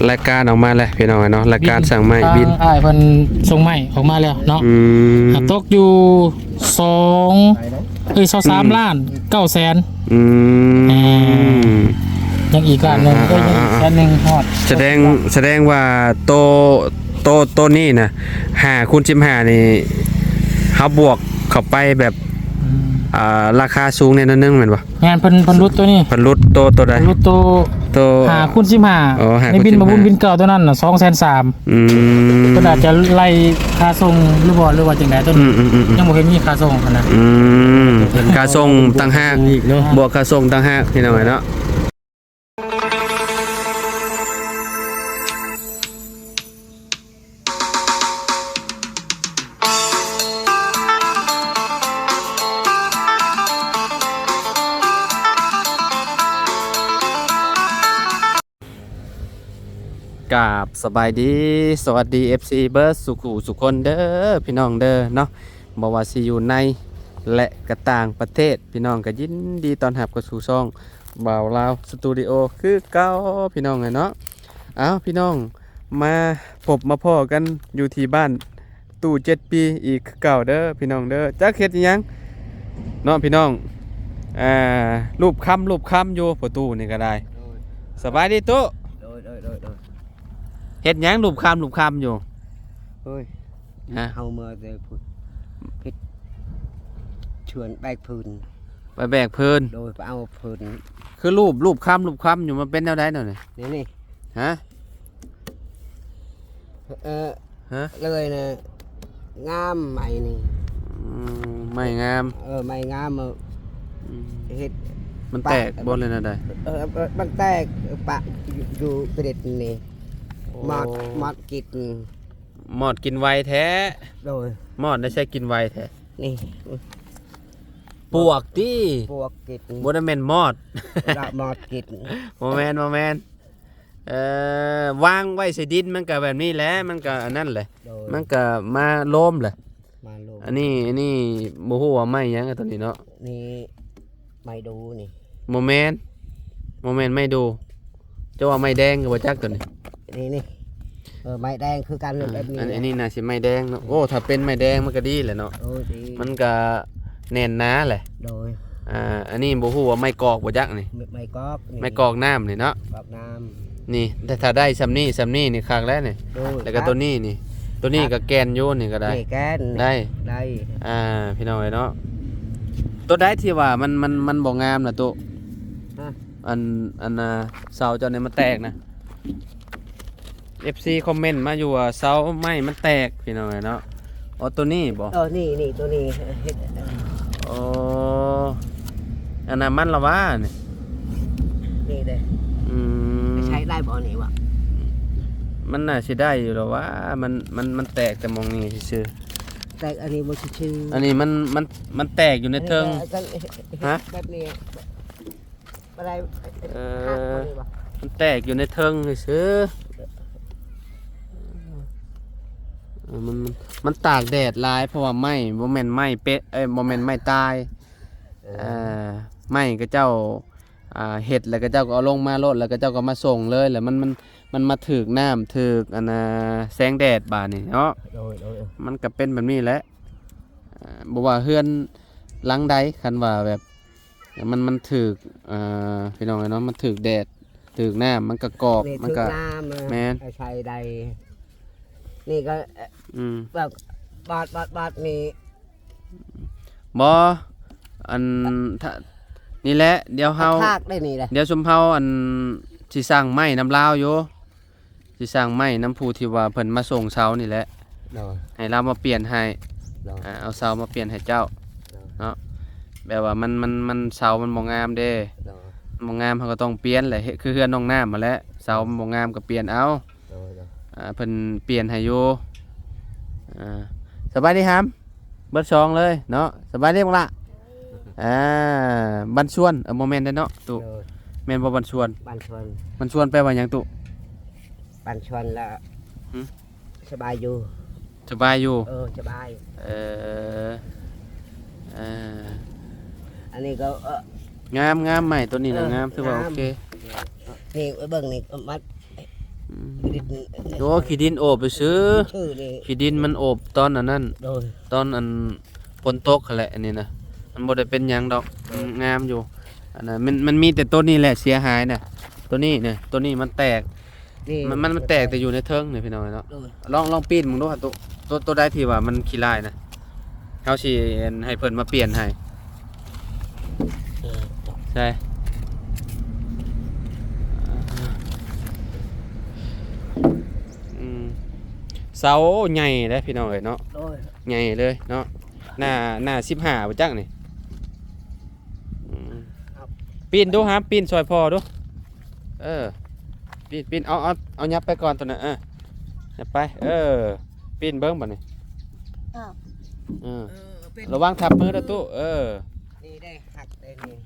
ລາຍການອອກມາແລ້ວພີ່ນ້ອງເອີຍເນາະ, ລາຍການສັ່ງໄມ້ ທາງອ້າຍເພິ່ນສົ່ງໄມ້ອອກມາແລ້ວເນາະ. ອືມ ອ່າ ຕົກຢູ່ສອງ ເອີຍ ສອງ ສາມ ອືມ ລ້ານເກົ້າແສນ. ອືມ ອ່າ ຍັງອີກລ້ານໜຶ່ງ ອ່າ ເອີຍ ຍັງອີກແສນໜຶ່ງຮອດ. ສະແດງ ສະແດງວ່າໂຕ ໂຕ ໂຕນີ້ນະ ຫ້າຄູນສິບຫ້ານີ້ ເຮົາບວກເຂົ້າໄປແບບ ອືມ ອ່າ ລາຄາສູງແດ່ໜ້ອຍໜຶ່ງແມ່ນບໍ່? ແມ່ນ ເພິ່ນ ເພິ່ນຫຼຸດໂຕນີ້ ເພິ່ນຫຼຸດໂຕ ໂຕໃດ? ເພິ່ນຫຼຸດໂຕ ໂຕຫ້າຄູນສິບຫ້າ ອໍ ໃນບິນ ຄູນສິບຫ້າ ມາບຸນບິນເກົ່າໂຕນັ້ນນະ ສອງແສນສາມ. ອືມ ເພິ່ນອາດຈະໄລ່ຄ່າສົ່ງຫຼືບໍ່ ຫຼືວ່າຈັ່ງໃດໂຕນີ້. ອືມໆໆໆ ຍັງບໍ່ເຫັນມີຄ່າສົ່ງຫັ້ນນະ. ອືມ ເປັນຄ່າສົ່ງຕ່າງຫາກ ອີກເນາະ ບວກຄ່າສົ່ງຕ່າງຫາກ ພີ່ນ້ອງເອີຍເນາະ. ກາບສະບາຍດີ ສະຫວັດດີ ເອັຟຊີ ເບິດສູ່ຄູ່ສູ່ຄົນເດີ ພີ່ນ້ອງເດີເນາະ. ບໍ່ວ່າຊິຢູ່ໃນ ແລະ ກະຕ່າງປະເທດ ພີ່ນ້ອງກະຍິນດີຕ້ອນຮັບເຂົ້າສູ່ຊ່ອງ ບ່າວລາວສະຕູດິໂອຄືເກົ່າ ພີ່ນ້ອງເອີຍເນາະ. ເອົ້າ ພີ່ນ້ອງ ມາພົບມາພໍ້ກັນຢູ່ທີ່ບ້ານຕູ້ເຈັດປີອີກຄືເກົ່າເດີພີ່ນ້ອງເດີ. ຈັກເຮັດອີ່ຫຍັງເນາະພີ່ນ້ອງ ອ່າ ລູບຄຳລູບຄຳຢູ່ພໍ່ຕູ້ນີ້ກໍໄດ້. ໂດຍ ສະບາຍດີຕູ້. ໂດຍ ໂດຍ ໂດຍ ໂດຍ. ເຮັດຫຍັງລູບຄຳລູບຄຳຢູ່? ເຮີ້ຍ ຮະ? ເຮົາເມືອແຕ່ພຸ້ນ ເຮັດ ຊວນແບກພື້ນ ໄປແບກພື້ນ. ໂດຍ ໄປເອົາພື້ນ. ຄືລູບ ລູບຄຳ ລູບຄຳຢູ່ ມັນເປັນແນວໃດແນວນີ້? ນີ້ ນີ້ ຮະ? ເອີ ຮະ? ເລີຍນະ ງາມໄມ້ນີ້. ອືມ ໄມ້ງາມ. ເອີ ໄມ້ງາມ ອືມ ເຮັດ ມັນແຕກບໍ່ ຫຼືແນວໃດ? ເອີ ມັນແຕກ ປະຢູ່ ຢູ່ເດັດນີ້. ໂອ້ ມອດ ມອດກິນ. ມອດກິນໄວແທ້. ໂດຍ ມອດໄດ້ໃຊ້ກິນໄວແທ້. ນີ້ ປວກຕິ ປວກກິນ. ບໍ່ໄດ້ແມ່ນມອດ ລະມອດກິນ. ບໍ່ແມ່ນ ບໍ່ແມ່ນ. ເອີ ວາງໄວ້ໃສ່ດິນມັນກະແບບນີ້ແຫຼະ ມັນກະອັນນັ້ນແຫຼະ. ໂດຍ ມັນກະມາໂລມແຫຼະ ມາໂລມ. ອັນນີ້ ອັນນີ້ບໍ່ຮູ້ວ່າໄມ້ຫຍັງ ອັນໂຕນີ້ເນາະ. ນີ້ ໄມ້ດູນີ້. ບໍ່ແມ່ນ ບໍ່ແມ່ນໄມ້ດູ. ເຈົ້າວ່າໄມ້ແດງກໍບໍ່ຈັກໂຕນີ້. ນີ້ ນີ້ ເອີ ໄມ້ແດງຄືກັນ ອ່າ ແບບນີ້. ອັນ ອັນນີ້ໜ້າຊິໄມ້ແດງເນາະ. ໂອ້ ຖ້າເປັນໄມ້ແດງມັນກໍດີແຫຼະເນາະ. ໂອ້ ດີ ມັນກໍແໜ້ນໜາແຫຼະ. ໂດຍ ອ່າ ອັນນີ້ບໍ່ຮູ້ວ່າໄມ້ກອກບໍ່ຈັກນີ້. ໄມ້ ໄມ້ກອກນີ້ ໄມ້ກອກນ້ຳນີ້ເນາະ. ກອກນ້ຳນີ້ ແຕ່ຖ້າໄດ້ຊ່ຳນີ້ ຊ່ຳນີ້ນີ້ຄັກແລ້ວນີ້. ໂດຍ ແລ້ວກໍ ຄັກ ໂຕນີ້ນີ້ ໂຕນີ້ກໍແກ່ນຢູ່ນີ້ກໍໄດ້. ນີ້ແກ່ນ ໄດ້ ໄດ້. ອ່າ ພີ່ນ້ອງເອີຍເນາະ ໂຕໃດທີ່ວ່າມັນ ມັນ ມັນບໍ່ງາມນະຕູ້? ຮະ? ອັນ ອັນນ່າ ເສົາເຈົ້ານີ້ມັນແຕກນະ. ເອັຟຊີຄອມເມັນມາຢູ່ວ່າເສົາໄມ້ມັນແຕກ ພີ່ນ້ອງເອີຍເນາະ. ອໍ ໂຕນີ້ບໍ່? ເອີ ນີ້ ນີ້ ໂຕນີ້ເຮັດ. ອໍ ອັນນັ້ນມັນລະຫວານີ້ ນີ້ເດ້. ອືມ ໃຊ້ໄດ້ບໍ່ນີ້ຫວາ? ມັນໜ້າຊິໄດ້ຢູ່ລະຫວາ ມັນ ມັນ ມັນແຕກແຕ່ໝ່ອງນີ້ຊື່ໆ. ແຕກອັນນີ້ບໍ່ຊື່ໆ. ອັນນີ້ມັນ ມັນ ມັນແຕກຢູ່ໃນເທິງ. ອັນນີ້ກໍ ຮະ? ແບບນີ້ ບໍ່ໄດ້ ເອີ ຫັກບໍ່ນີ້ບໍ່? ມັນແຕກຢູ່ໃນເທິງຊື່ໆ. ເອີ ມັນ ມັນ ມັນຕາກແດດຫຼາຍ ເພາະວ່າໄມ້ ບໍ່ແມ່ນໄມ້ເປະ ເອີຍ ບໍ່ແມ່ນໄມ້ຕາຍ. ເອີ ເອີ ໄມ້ເຂົາເຈົ້າ ອ່າ ເຮັດແລ້ວເຂົາເຈົ້າກໍເອົາລົງມາໂລດ ແລ້ວເຂົາເຈົ້າກໍມາສົ່ງເລີຍ ແລ້ວມັນ ມັນ ມັນມາຖືກນ້ຳ ຖືກອັນນ່າ ແສງແດດບາດນີ້ເນາະ. ໂດຍ ໂດຍ ໂດຍ. ມັນກໍເປັນແບບນີ້ແຫຼະ ເອີ ບໍ່ວ່າເຮືອນຫຼັງໃດ ຄັນວ່າແບບ ມັນ ມັນຖືກ ເອີ ພີ່ນ້ອງເອີຍເນາະ ມັນຖືກແດດ ຖືກນ້ຳ ມັນກໍກອກ ນີ້ ມັນກໍຖືກນ້ຳ. ແມ່ນ ໃຊ້ໄດ້. ນີ້ກໍ ອືມ ແບບບາດ ບາດ ບາດນີ້. ບໍ່ ອັນ ຖ້າ ນີ້ແຫຼະ ດຽວເຮົາ ຖາກໄດ້ນີ້ແຫຼະ ດຽວຊຸມເຮົາ ອັນ ຊິສັ່ງໄມ້ນຳລາວຢູ່. ຊິສັ່ງໄມ້ນຳຜູ້ທີ່ວ່າເພິ່ນມາສົ່ງເສົານີ້ແຫຼະ. ໂດຍ ໃຫ້ລາວມາປ່ຽນໃຫ້. ໂດຍ ອ່າ ເອົາເສົາມາປ່ຽນໃຫ້ເຈົ້າ. ໂດຍ ເນາະ ແບບວ່າມັນ ມັນ ມັນ ເສົາມັນບໍ່ງາມເດ້. ໂດຍ ມັນບໍ່ງາມ ເຮົາກໍຕ້ອງປ່ຽນແຫຼະ ເຮັດຄືເຮືອນນ້ອງນ້ຳຫັ້ນແຫຼະ ເສົາມັນບໍ່ງາມກໍປ່ຽນເອົາ. ໂດຍ ໂດຍ ອ່າ ເພິ່ນປ່ຽນໃຫ້ຢູ່. ອ່າ ສະບາຍດີຫາມ ເບິດສອງເລີຍເນາະ. ສະບາຍດີບັກຫຼ້າ. ອ່າ ບັນຊວນ ເອີ ບໍ່ແມ່ນເດ້ເນາະຕູ້. ໂດຍ ແມ່ນບໍ່ ບັນຊວນ? ບັນຊວນ ບັນຊວນແປວ່າຫຍັງຕູ້? ບັນຊວນລະ ຫຶ? ສະບາຍຢູ່ ສະບາຍຢູ່. ເອີ ສະບາຍ. ເອີ ເອີ ອັນນີ້ກໍ ເອີ ງາມ ງາມ ໄມ້ໂຕນີ້ນະ ເອີ ງາມ ຖືວ່າ ງາມ ໂອເຄ. ນີ້ເບິ່ງນີ້ ມັນ ອືມ ຂີ້ດິນ ໂອ້ ຂີ້ດິນໂອບຊື່ໆ ຊື່ນີ້ ຂີ້ດິນມັນໂອບຕອນອັນນັ້ນ ໂດຍ ຕອນອັນຝົນຕົກຫັ້ນແຫຼະ ອັນນີ້ນະ ມັນບໍ່ໄດ້ເປັນຫຍັງດອກ ມັນງາມຢູ່ ອັນນັ້ນ ມັນ ມັນມີແຕ່ໂຕນີ້ແຫຼະເສຍຫາຍນະ ໂຕນີ້ນະ ໂຕນີ້ມັນແຕກ ນີ້ ມັນ ມັນ ມັນແຕກແຕ່ຢູ່ໃນເທິງນີ້ພີ່ນ້ອງເອີຍເນາະ ໂດຍ ລອງ ລອງປີນເບິ່ງດູຫາ ໂຕ ໂຕ ໂຕໃດທີ່ວ່າມັນຂີ້ລ້າຍນະ ເຮົາຊິ ອັນ ໃຫ້ເພິ່ນມາປ່ຽນໃຫ້ ເອີ ໃຊ່ ອືມ ເສົາໃຫຍ່ເດ້ພີ່ນ້ອງເອີຍເນາະ ໂດຍ ໃຫຍ່ເລີຍເນາະ ໜ້າ ໜ້າສິບຫ້າບໍ່ຈັກນີ້ ອືມ ປີນດູຫາ ປີນຊ່ອຍພໍ່ດູ ເອີ ປີນ ປີນ ເອົາ ເອົາ ເອົາຫຍັບໄປກ່ອນຕົວນັ້ນ ເອີ ຫຍັບໄປ ເອີ ປີນເບິ່ງບັດນີ້ ເອີ ເອີ ເປັນ ລະວັງທັບມືເດີຕູ້ ເອີ ນີ້ໄດ້ຫັກໄດ້ນີ້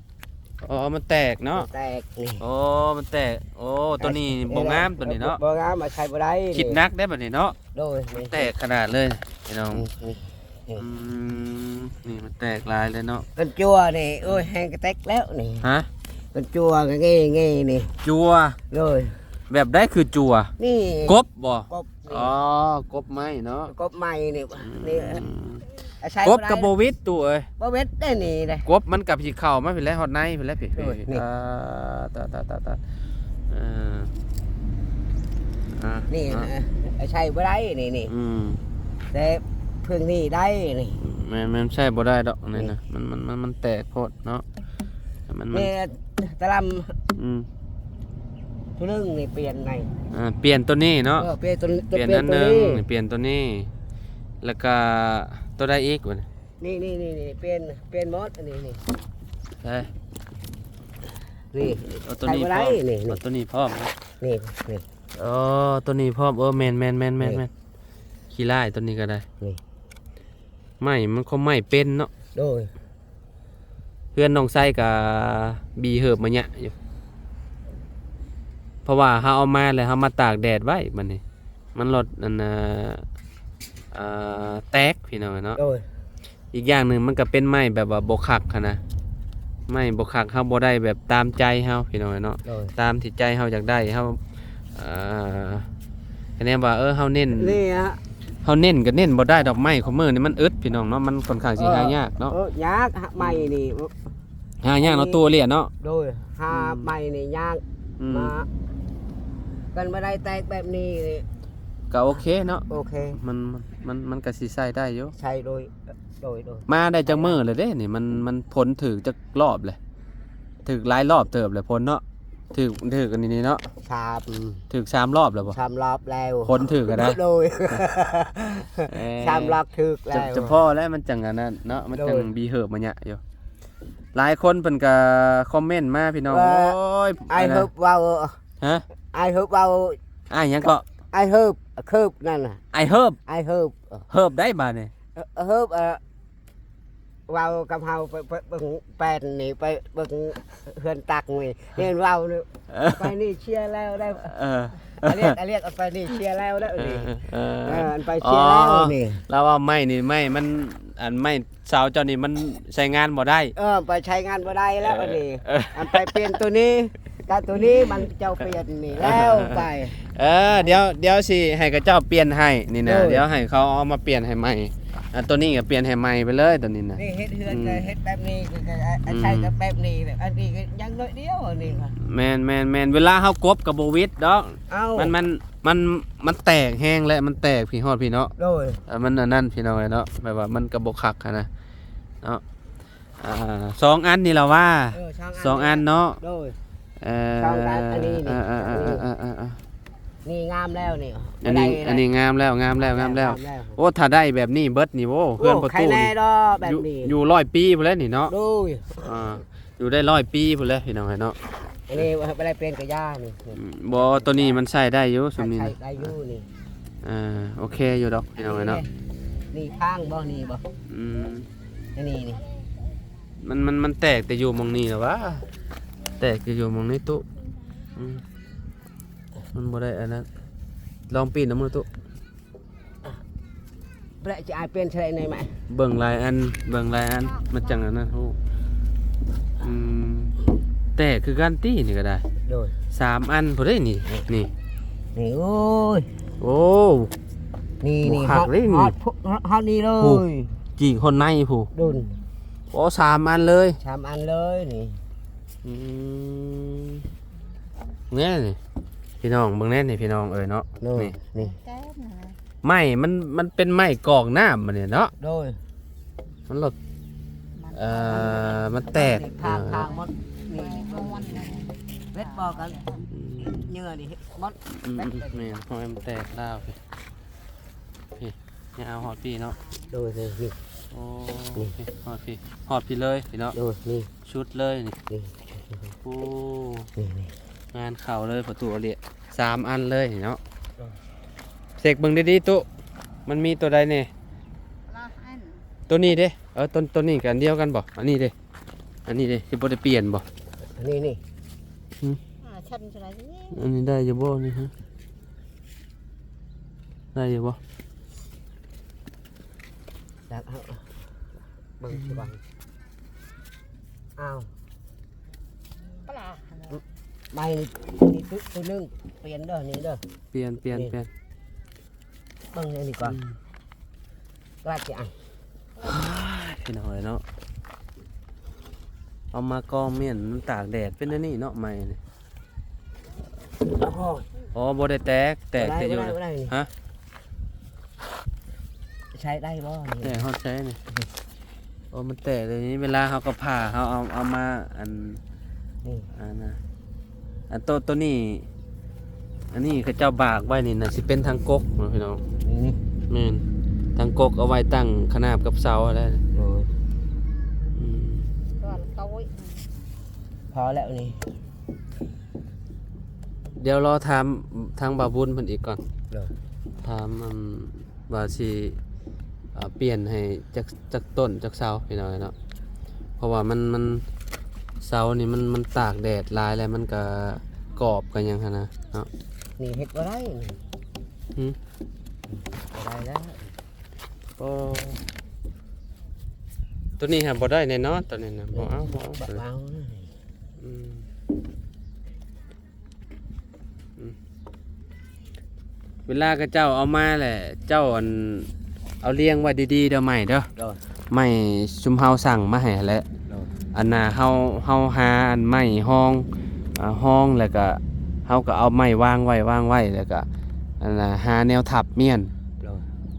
ອໍ ມັນແຕກເນາະ ມັນແຕກນີ້ ອໍ ມັນແຕກ ໂອ້ ໂຕນີ້ບໍ່ງາມ ໂຕນີ້ເນາະ ບໍ່ງາມ ເອົາໃຊ້ບໍ່ໄດ້ ຄິດໜັກເດ້ບັດນີ້ເນາະ ໂດຍ ມັນແຕກຂະໜາດເລີຍພີ່ນ້ອງ ນີ້ ນີ້ ອືມ ນີ້ມັນແຕກຫຼາຍເລີຍເນາະ ມັນຈົວນີ້ ໂອ້ຍ ແຮງກະແຕກແລ້ວນີ້ ຮະ ມັນຈົວກະເງໆນີ້ ຈົວ ໂດຍ ແບບໃດຄືຈົວ ນີ້ ກົບບໍ່ ກົບນີ້ ອໍ ກົບໄມ້ເນາະ ກົບໄມ້ນີ້ ອືມ ນີ້ ກົບກະບໍ່ຫວິດຕູ້ເອີຍ ບໍ່ຫວິດໄດ້ນີ້ເດ້ ກົບມັນກະຊິເຂົ້າມາພີ້ແຫຼະ ຮອດໃນພີ້ແຫຼະພີ້ ໂດຍ ນີ້ ເອີ ຕາຍ ຕາຍ ຕາຍ ຕາຍ ເອີ ອ່າ ນີ້ ອ່າ ເອີ ໃຊ້ບໍ່ໄດ້ນີ້ ນີ້ ອືມ ແຕ່ເພິ່ງນີ້ໄດ້ນີ້ ແມ່ນ ແມ່ນ ໃຊ້ບໍ່ໄດ້ດອກນີ້ນະ ນີ້ ມັນ ມັນ ມັນ ມັນແຕກໂພດເນາະ ມັນ ມັນ ນີ້ຕະລຳ ອືມ ຜູ້ໜຶ່ງນີ້ປ່ຽນໃໝ່ ອ່າ ປ່ຽນໂຕນີ້ເນາະ ເອີ ປ່ຽນໂຕ ປ່ຽນອັນໜຶ່ງ ປ່ຽນໂຕນີ້ ປ່ຽນໂຕນີ້ ແລ້ວກະໂຕໃດອີກບັດນີ້ ນີ້ໆໆ ປ່ຽນ ປ່ຽນໝົດ ອັນນີ້ນີ້ ເອີ ນີ້ ເອົາໂຕນີ້ພ້ອມ ນີ້ ເອົາໂຕນີ້ພ້ອມ ນີ້ ນີ້ ອໍ ໂຕນີ້ພ້ອມ ເອີ ແມ່ນໆໆໆ ນີ້ ແມ່ນ ຂີ້ລ້າຍໂຕນີ້ກະໄດ້ ນີ້ ໄມ້ມັນຄົງໄມ້ເປັນເນາະ ໂດຍ ເຮືອນນ້ອງໄຊກະບີເຫີບມາຍະຢູ່ ເພາະວ່າເຮົາເອົາມາແລ້ວເຮົາມາຕາກແດດໄວ້ ບັດນີ້ມັນລອດ ອັນ ເອີ ເອີ ແຕກພີ່ນ້ອງເນາະ ໂດຍ ອີກຢ່າງໜຶ່ງມັນກະເປັນໄມ້ແບບວ່າບໍ່ຄັກຫັ້ນນະ ໄມ້ບໍ່ຄັກ ເຮົາບໍ່ໄດ້ແບບຕາມໃຈເຮົາພີ່ນ້ອງເນາະ ໂດຍ ຕາມທີ່ໃຈເຮົາຢາກໄດ້ ເຮົາ ເອີ ຄະແນນວ່າ ເອີ ເຮົາເນັ້ນ ນີ້ຮະ ເຮົາເນັ້ນກະເນັ້ນບໍ່ໄດ້ດອກ ໄມ້ຄູ່ມື້ນີ້ມັນອຶດພີ່ນ້ອງເນາະ ມັນຂ້ອນຂ້າງຊິຫາຍາກເນາະ ເອີ ຍາກ ໄມ້ນີ້ ຫາຍາກເນາະ ໂຕເລຍເນາະ ໂດຍ ຫາ ອືມ ໄມ້ນີ້ຍາກ ອືມ ມາ ຄັນບໍ່ໄດ້ແຕກແບບນີ້ນີ້ ກະໂອເຄເນາະ ໂອເຄ ມັນ ມັນ ມັນກະຊິໃຊ້ໄດ້ຢູ່ ໃຊ້ໂດຍ ໂດຍ ໂດຍ ມາໄດ້ຈັກມື້ແລ້ວເດ້ນີ້ ມັນ ມັນຝົນຖືກຈັກລອບແລ້ວ ຖືກຫຼາຍລອບເຕີບແລ້ວຝົນເນາະ ຖືກ ຖືກອັນນີ້ເນາະ ສາມ ຖືກສາມລອບແລ້ວບໍ່ ສາມລອບແລ້ວ ຝົນຖືກຫັ້ນນະ ໂດຍ ເອີ ສາມລອບຖືກແລ້ວ ຈະພໍແລ້ວ ມັນຈັ່ງອັນນັ້ນເນາະ ມັນຈັ່ງ ໂດຍ ບີເຫີບມາຍະຢູ່ ຫຼາຍຄົນເພິ່ນກະຄອມເມັນມາພີ່ນ້ອງ ເອີ ໂອ້ຍ ອ້າຍເຮີບເວົ້າ ຮະ ອ້າຍເຮີບເວົ້າ ອ້າຍຫຍັງເກາະ ອ້າຍເຮີບ ເຄີບນັ້ນນະ ອ້າຍເຮີບ ອ້າຍເຮີບ ເຮີບໃດບາດນີ້ ເອີ ເຮີບ ເອີ ເວົ້າກັບເຮົາ ໄປ ໄປເບິ່ງແປ້ນນີ້ ໄປເບິ່ງເຮືອນຕັກນີ້ ເຫັນເວົ້ານີ້ ເອີ ໄປນີ້ເຊຍແລ້ວໄດ໋ ເອີ ອາລຽກ ອາລຽກ ໄປນີ້ເຊຍແລ້ວເດີນີ້ ເອີ ເອີ ເອີ ອັນໄປເຊຍແລ້ວນີ້ ລາວວ່າໄມ້ນີ້ ໄມ້ມັນ ອັນໄມ້ເສົາເຈົ້ານີ້ມັນໃຊ້ງານບໍ່ໄດ້ ເອີ ໄປໃຊ້ງານບໍ່ໄດ້ແລ້ວ ເອີ ອັນນີ້ ເອີ ອັນໄປປ່ຽນໂຕນີ້ ກະໂຕນີ້ມັນເຈົ້າປ່ຽນນີ້ແລ້ວໄປ ເອີ ດຽວ ດຽວຊິໃຫ້ເຂົາເຈົ້າປ່ຽນໃຫ້ນີ້ນະ ໂດຍ ດຽວໃຫ້ເຂົາເອົາມາປ່ຽນໃຫ້ໃໝ່ ອັນໂຕນີ້ກະປ່ຽນໃຫ້ໃໝ່ໄປເລີຍໂຕນີ້ນະ ນີ້ເຮັດເຮືອນ ອືມ ກະເຮັດແບບນີ້ ກະ ກະ ອືມ ໃຊ້ກະແບບນີ້ ແບບອັນນີ້ກະຍັງໜ້ອຍດຽວອັນນີ້ ແມ່ນໆໆ ເວລາເຮົາກົບກະບໍ່ຫວິດດອກ ເອົ້າ ມັນ ມັນ ມັນ ມັນແຕກແຮງແຫຼະ ມັນແຕກພີ້ຮອດພີ້ເນາະ ໂດຍ ເອີ ມັນອັນນັ້ນພີ່ນ້ອງເອີຍເນາະ ແບບວ່າມັນກະບໍ່ຄັກຫັ້ນນະເນາະ ອ່າ ສອງອັນນີ້ລະວ່າ ເອີ ສອງອັນ ສອງອັນເນາະ ໂດຍ ເອີ ສອງອັນ ອັນນີ້ນີ້ ເອີ ເອີ ນີ້ງາມແລ້ວນີ້ ອັນນີ້ ອັນນີ້ງາມແລ້ວ ງາມແລ້ວ ງາມແລ້ວ ງາມແລ້ວ ໂອ້ ຖ້າໄດ້ແບບນີ້ເບິດນີ້ ໂອ້ ເຮືອນປະຕູນີ້ ໂອ້ ແບບນີ້ ຢູ່ ຢູ່ຮ້ອຍປີພຸ້ນແຫຼະນີ້ເນາະ ໂດຍ ອ່າ ຢູ່ໄດ້ຮ້ອຍປີພຸ້ນແຫຼະພີ່ນ້ອງເອີຍເນາະ ອັນນີ້ບໍ່ໄດ້ເປັນກະຢານີ້ ອືມ ບໍ່ ໂຕນີ້ມັນໃຊ້ໄດ້ຢູ່ ຊຸມນີ້ນະ ໃຊ້ໄດ້ຢູ່ນີ້ ອ່າ ໂອເຄຢູ່ດອກພີ່ນ້ອງເອີຍເນາະ ນີ້ທາງບໍ່ ນີ້ບໍ່ ອືມ ອັນນີ້ນີ້ ມັນ ມັນ ມັນແຕກແຕ່ຢູ່ໝ່ອງນີ້ລະຫວາ ແຕກແຕ່ຢູ່ໝ່ອງນີ້ຕຸ ອືມ ມັນບໍ່ໄດ້ອັນນັ້ນ ລອງປີນນຳເບິ່ງຕຸ ແປະ ຊິອາຍປ່ຽນໃສ່ໃນໄມ້ ເບິ່ງຫຼາຍອັນ ເບິ່ງຫຼາຍອັນ ມັນຈັ່ງອັນນັ້ນຮູ້ ອືມ ແຕກຄືກັນຕິ ນີ້ກະໄດ້ ໂດຍ ສາມອັນພຸ້ນເດ້ນີ້ ນີ້ ນີ້ ໂອ້ຍ ໂອ້ ນີ້ ນີ້ ໂອ້ ຄັກເລີຍນີ້ ຮອດ ຮອດ ຮອດນີ້ເລີຍ ໂອ້ ຈີກຮອດໃນພຸ້ນ ດຸນ ໂອ້ ສາມອັນເລີຍ ສາມອັນເລີຍນີ້ ອືມ ແນ່ນີ້ ພີ່ນ້ອງເບິ່ງແນ່ນີ້ ພີ່ນ້ອງເອີຍເນາະ ໂດຍ ນີ້ ນີ້ ແກ້ມນະ ໄມ້ມັນ ມັນເປັນໄມ້ກອງນ້ຳມັນນີ້ເນາະ ໂດຍ ມັນລະ ມັນ ເອີ ມັນແຕກ ນີ້ ເອີ ທາງໝົດນີ້ ເວັດບໍ່ກັນ ອືມ ເຫຍື່ອນີ້ໝົດ ອືມ ເວັດ ແມ່ນ ຮອຍມັນແຕກລາວ ນີ້ ຍາວຮອດພີ້ເນາະ ໂດຍ ໂດຍ ນີ້ ໂອ້ ນີ້ ຮອດພີ້ ຮອດພີ້ເລີຍພີ່ເນາະ ໂດຍ ນີ້ ສຸດເລີຍນີ້ ນີ້ ໂອ້ ນີ້ ນີ້ ງານເຂົ້າເລີຍປະຕູອາເລຍ ສາມອັນເລີຍເນາະ ໂດຍ ເຊັກເບິ່ງດີໆຕຸ ມັນມີຕົວໃດແດ່ ລະອັນ ຕົວນີ້ເດ້ ເອີ ຕົວ ຕົວນີ້ກະອັນດຽວກັນບໍ່ ອັນນີ້ເດ້ ອັນນີ້ເດ້ ຊິບໍ່ໄດ້ປ່ຽນບໍ່ ອັນນີ້ນີ້ ຫຶ ອ່າ ຊັ້ນເທົ່າໃດນີ້ ອັນນີ້ໄດ້ຢູ່ບໍ່ນີ້ຫຶ ໄດ້ຢູ່ບໍ່ ຈັກເອົາ ເບິ່ງຊິວ່າ ອ້າວ ປະຫຼາດ ໄມ້ນີ້ ນີ້ຕົວ ຕົວໜຶ່ງ ປ່ຽນເດີ ນີ້ເດີ ປ່ຽນ ປ່ຽນ ນີ້ ປ່ຽນ ເບິ່ງອັນນີ້ກ່ອນ ອືມ ກະຊິອັນ ພີ່ນ້ອງເອີຍເນາະ ເອົາມາກອງມ້ຽນ ມັນຕາກແດດເປັນແນວນີ້ເນາະ ໄມ້ນີ້ ໂອ້ຍ ອໍ ບໍ່ໄດ້ແຕກ ແຕກແຕ່ຢູ່ ບໍ່ໄດ້ ບໍ່ໄດ້ນີ້ ຮະ ໃຊ້ໄດ້ບໍ່ນີ້ ແຕກຮອດໃສນີ້? ໂອ້ ມັນແຕກເລີຍນີ້ ເວລາເຮົາກໍຜ່າ ເຮົາເອົາ ເອົາມາອັນ ນີ້ ອັນນະ ອັນໂຕ ໂຕນີ້ ອັນນີ້ເຂົາເຈົ້າບາກໄວ້ນີ້ນະ ຊິເປັນຖັງກົກເນາະພີ່ນ້ອງ ນີ້ ແມ່ນ ຖັງກົກເອົາໄວ້ຕັ້ງຂະໜາບກັບເສົາຫັ້ນແຫຼະ ໂດຍ ອືມ ສ່ວນໂຕຍ ພໍແລ້ວນີ້ ດຽວລໍຖາມທາງບ່າວບຸນເພິ່ນອີກກ່ອນ ໂດຍ ຖາມ ອັນ ວ່າຊິ ເອີ ປ່ຽນໃຫ້ຈັກ ຈັກຕົ້ນຈັກເສົາພີ່ນ້ອງເນາະ ເພາະວ່າມັນ ມັນ ເສົານີ້ມັນ ມັນຕາກແດດຫຼາຍແລ້ວ ມັນກະກອບກະຫຍັງຫັ້ນນະເນາະ ນີ້ເຮັດບໍ່ໄດ້ນີ້ ຫຶ ບໍ່ໄດ້ແລ້ວ ໂອ້ ໂຕນີ້ຫາບໍ່ໄດ້ແນ່ນອນ ໂຕນີ້ນະ ບໍ່ເອົາ ບໍ່ເອົາ ບໍ່ເອົາ ອືມ ອືມ ເວລາເຂົາເຈົ້າເອົາມາແຫຼະ ເຈົ້າ ອັນ ເອົາລຽງໄວ້ດີໆເດີໄມ້ເດີ ໂດຍ ໄມ້ຊຸມເຮົາສັ່ງມາໃຫ້ຫັ້ນແຫຼະ ໂດຍ ອັນນ່າ ເຮົາ ເຮົາຫາອັນໄມ້ຮອງ ອາ ຮອງ ແລ້ວກະເຮົາກະເອົາໄມ້ວາງໄວ້ ວາງໄວ້ ແລ້ວກະ ອັນນ່າ ຫາແນວທັບມ້ຽນ ໂດຍ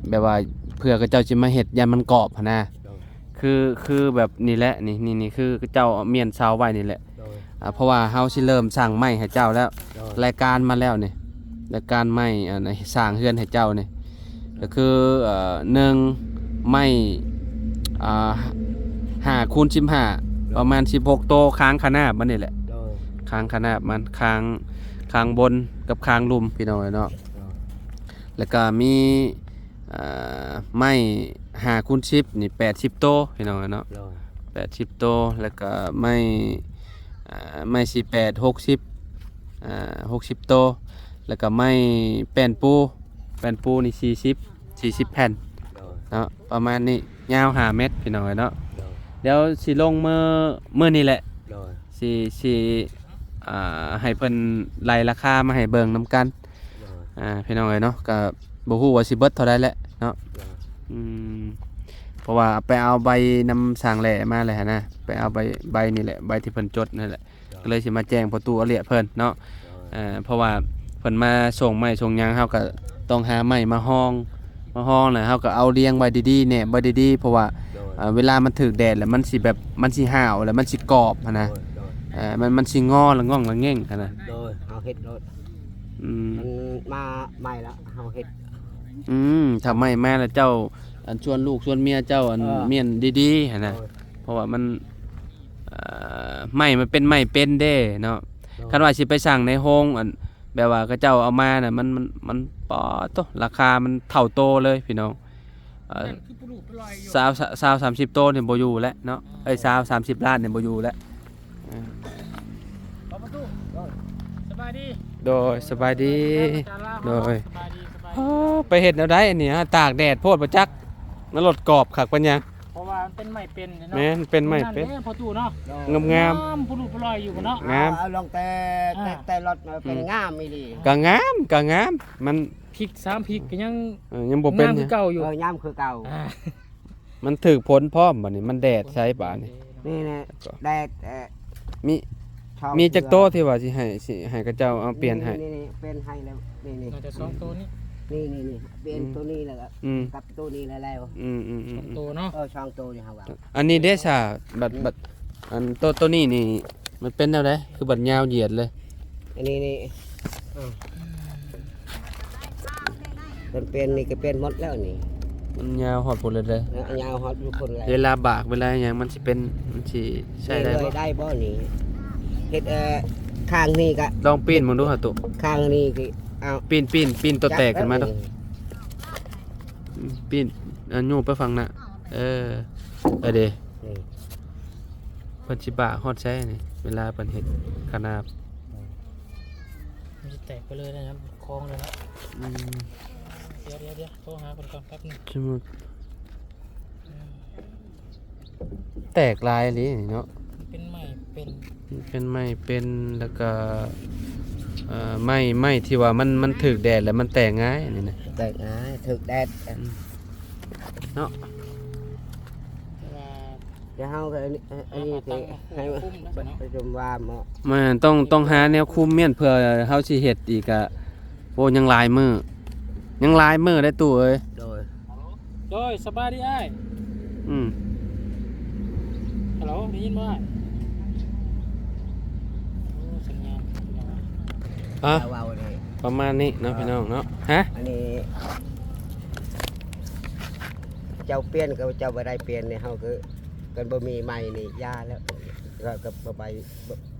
ແບບວ່າເພື່ອເຂົາເຈົ້າຊິມາເຮັດ ຢ້ານມັນກອບຫັ້ນນະ ໂດຍ ຄື ຄືແບບນີ້ແຫຼະ ນີ້ ນີ້ ນີ້ຄືເຈົ້າມ້ຽນເສົາໄວ້ນີ້ແຫຼະ ໂດຍ ອາ ເພາະວ່າເຮົາຊິເລີ່ມສ້າງໄມ້ໃຫ້ເຈົ້າແລ້ວ ໂດຍ ລາຍການມາແລ້ວນີ້ ລາຍການໄມ້ ອັນ ສ້າງເຮືອນໃຫ້ເຈົ້ານີ້ ໂດຍ ກໍຄື ເອີ ໜຶ່ງ ໄມ້ ອາ ຫ້າຄູນສິບຫ້າ ໂດຍ ປະມານສິບຫົກໂຕ ຄາງຂະໜາບມັນນີ້ແຫຼະ ໂດຍ ຄາງຂະໜາບມັນ ຄາງ ຄາງບົນກັບຄາງລຸ່ມ ພີ່ນ້ອງເອີຍເນາະ ໂດຍ ແລ້ວກໍມີ ອ່າ ໄມ້ຫ້າຄູນສິບນີ້ແປດສິບໂຕ ພີ່ນ້ອງເນາະ ໂດຍ ແປດສິບໂຕ ແລ້ວກະໄມ້ ອ່າ ໄມ້ສີ່ແປດ ຫົກສິບ ອ່າ ຫົກສິບໂຕ ແລ້ວກະໄມ້ແປ້ນປູ ແປ້ນປູນີ້ສີ່ສິບ ສີ່ສິບແຜ່ນ ໂດຍ ເນາະ ປະມານນີ້ ຍາວຫ້າແມັດ ພີ່ນ້ອງເນາະ ໂດຍ ດຽວຊິລົງມື້ ມື້ນີ້ແຫຼະ ໂດຍ ຊິ ຊິ ອ່າ ໃຫ້ເພິ່ນໄລ່ລາຄາມາໃຫ້ເບິ່ງນຳກັນ ໂດຍ ອ່າ ພີ່ນ້ອງເອີຍເນາະ ກະບໍ່ຮູ້ວ່າຊິເບິດເທົ່າໃດແຫຼະເນາະ ໂດຍ ອືມ ເພາະວ່າໄປເອົາໃບນຳຊ່າງແຫຼມາແຫຼະຫັ້ນນະ ໄປເອົາໃບ ໃບນີ້ແຫຼະ ໃບທີ່ເພິ່ນຈົດນັ້ນແຫຼະ ໂດຍ ກໍເລີຍຊິມາແຈ້ງພໍ່ຕູ້ອາເລຍເພິ່ນເນາະ ໂດຍ ເອີ ເພາະວ່າເພິ່ນມາສົ່ງໄມ້ສົ່ງຫຍັງ ເຮົາກໍຕ້ອງຫາໄມ້ມາຮອງ ມາຮອງແລ້ວເຮົາກໍເອົາລຽງໄວ້ດີໆ ແນບໄວ້ດີໆ ເພາະວ່າ ໂດຍ ເອີ ເວລາມັນຖືກແດດແລ້ວມັນຊິແບບ ມັນຊິຫ້າວ ແລ້ວມັນຊິກອບຫັ້ນນະ ໂດຍ ໂດຍ ເອີ ມັນ ມັນຊິງໍລະງ່ອງລະແງ່ງຫັ້ນນະ ໂດຍ ເຮົາເຮັດໂລດ ອືມ ມັນມາໃໝ່ລະ ເຮົາເຮັດ ອືມ ຖ້າໃໝ່ມາແລ້ວເຈົ້າ ອັນ ຊວນລູກຊວນເມຍເຈົ້າ ອັນ ເອີ ມ້ຽນດີໆຫັ້ນນະ ໂດຍ ເພາະວ່າມັນ ເອີ ໄມ້ມັນເປັນໄມ້ເປັນເດ້ເນາະ ໂດຍ ຄັນວ່າຊິໄປສັ່ງໃນໂຮງ ອັນ ແບບວ່າເຂົາເຈົ້າເອົາມານະ ມັນ ມັນ ມັນ ປາດໂທ້ ລາຄາມັນເທົ່າໂຕເລີຍພີ່ນ້ອງ ເອີ ຊາວ ຊາວ ສາມສິບໂຕນີ້ບໍ່ຢູ່ແລ້ວເນາະ ເອີ ເອີຍ ຊາວ ສາມສິບລ້ານນີ້ບໍ່ຢູ່ແລ້ວ ເອີ ເຂົ້າປະຕູ ໂດຍ ສະບາຍດີ ໂດຍ ສະບາຍດີ ອາຈານລາວ ໂດຍ ສະບາຍດີ ສະບາຍດີ ໂອ້ ໄປເຮັດແນວໃດອັນນີ້ ຕາກແດດໂພດບໍ່ຈັກ ມັນລົດກອບຄັກປານຫຍັງ ເພາະວ່າ ເປັນໄມ້ເປັນເນາະ ແມ່ນ ເປັນໄມ້ເປັນ ນັ້ນເດ້ພໍ່ຕູ້ເນາະ ງາມໆ ງາມ ປຸລຸປະລອຍຢູ່ເນາະ ງາມ ເອົາ ເອົາລົງແຕ່ ອ່າ ແຕ່ ແຕ່ລົດເນາະ ເປັນ ອືມ ງາມອີ່ຫຼີ ກໍງາມ ກໍງາມ ມັນ ພິກສາມພິກກໍຍັງ ເອີ ຍັງບໍ່ເປັນ ງາມຄືເກົ່າຢູ່ ເອີ ງາມຄືເກົ່າ ອ່າ ມັນຖືກຝົນພ້ອມບັດນີ້ ມັນແດດໃສ່ບາດນີ້ ນີ້ແຫຼະ ແດດ ເອີ ມີ ມີຈັກໂຕທີ່ວ່າຊິໃຫ້ ຊິໃຫ້ເຂົາເຈົ້າເອົາປ່ຽນໃຫ້? ນີ້ໆໆ ປ່ຽນໃຫ້ແລ້ວ ນີ້ໆ ໜ້າຈະສອງໂຕນີ້ ນີ້ໆໆ ປ່ຽນ ອືມ ໂຕນີ້ແລ້ວກໍ ອືມ ກັບໂຕນີ້ແລ້ວ ອືມໆໆ ສອງໂຕເນາະ ເອີ ສອງໂຕນີ້ເຮົາວ່າ ອັນນີ້ເດຊາ ບັດ ອືມ ບັດ ອັນໂຕ ໂຕນີ້ນີ້ ມັນເປັນແນວໃດ ຄືບັດຍາວຢຽດເລີຍ? ອັນນີ້ນີ້ ເພິ່ນປ່ຽນນີ້ກໍປ່ຽນໝົດແລ້ວນີ້ ມັນຍາວຮອດພຸ້ນເລີຍເດ້ ຍາວຮອດຢູ່ພຸ້ນແລ້ວ ເວລາບາກເວລາຫຍັງມັນຊິເປັນ ມັນຊິໃຊ້ໄດ້ບໍ່? ໄດ້ບໍ່ນີ້? ເຮັດ ເອີ ຂ້າງນີ້ກະ ລອງປີ້ນເບິ່ງດູຫາຕຸ ຂ້າງນີ້ກະ ເອົາ ປີ້ນ ປີ້ນ ປີ້ນຕົວແຕກຂຶ້ນມາດູ ຈັບແລ້ວນີ້ ປີ້ນ ເອົາໂຍກໄປຝັ່ງໜ້າ ເອີ ເອີເດ ນີ້ ເພິ່ນຊິບາກຮອດໃສນີ້ ເວລາເພິ່ນເຮັດຂະໜາບ ມັນຊິແຕກໄປເລີຍນະ ມັນຄອງເລີຍນະ ອືມ ດຽວໆໆ ໂທຫາເພິ່ນກ່ອນແປັບໜຶ່ງ ສົມມຸດ ອືມ ແຕກຫຼາຍອີ່ຫຼີນີ້ເນາະ ເປັນໄມ້ເປັນ ເປັນໄມ້ເປັນ ແລ້ວກໍ ເອີ ໄມ້ ໄມ້ທີ່ວ່າມັນ ມັນຖືກແດດແລ້ວມັນແຕກງ່າຍນີ້ນະ ແຕກງ່າຍ ຖືກແດດ ອືມ ເນາະ ແຕ່ວ່າ ດຽວເຮົາກໍອັນນີ້ ອັນນີ້ ເອົາ ຊິໃຫ້ ຕັ້ງ ປະ ປະຊຸມວ່າເໝາະ ແມ່ນ ຕ້ອງ ຕ້ອງຫາແນວຄຸມແມ່ນ ເພື່ອເຮົາຊິເຮັດອີກກະ ໂອ້ ຍັງຫຼາຍມື້ ຍັງຫຼາຍມື້ເດ້ຕູ້ເອີຍ ໂດຍ ໂດຍ ສະບາຍດີອ້າຍ ອືມ ຮັລໂຫຼ ໄດ້ຍິນບໍ່ອ້າຍ? ໂອ້ ສັນຍານ ອະ ເວົ້າເດ້ ປະມານນີ້ເນາະ ອ່າ ພີ່ນ້ອງເນາະ ຮະ ອັນນີ້ ເຈົ້າປ່ຽນກໍເຈົ້າບໍ່ໄດ້ປ່ຽນນີ້ ເຮົາກໍ ຄັນບໍ່ມີໄມ້ນີ້ຢ່າແລ້ວ ກໍ ກໍບໍ່ໄປ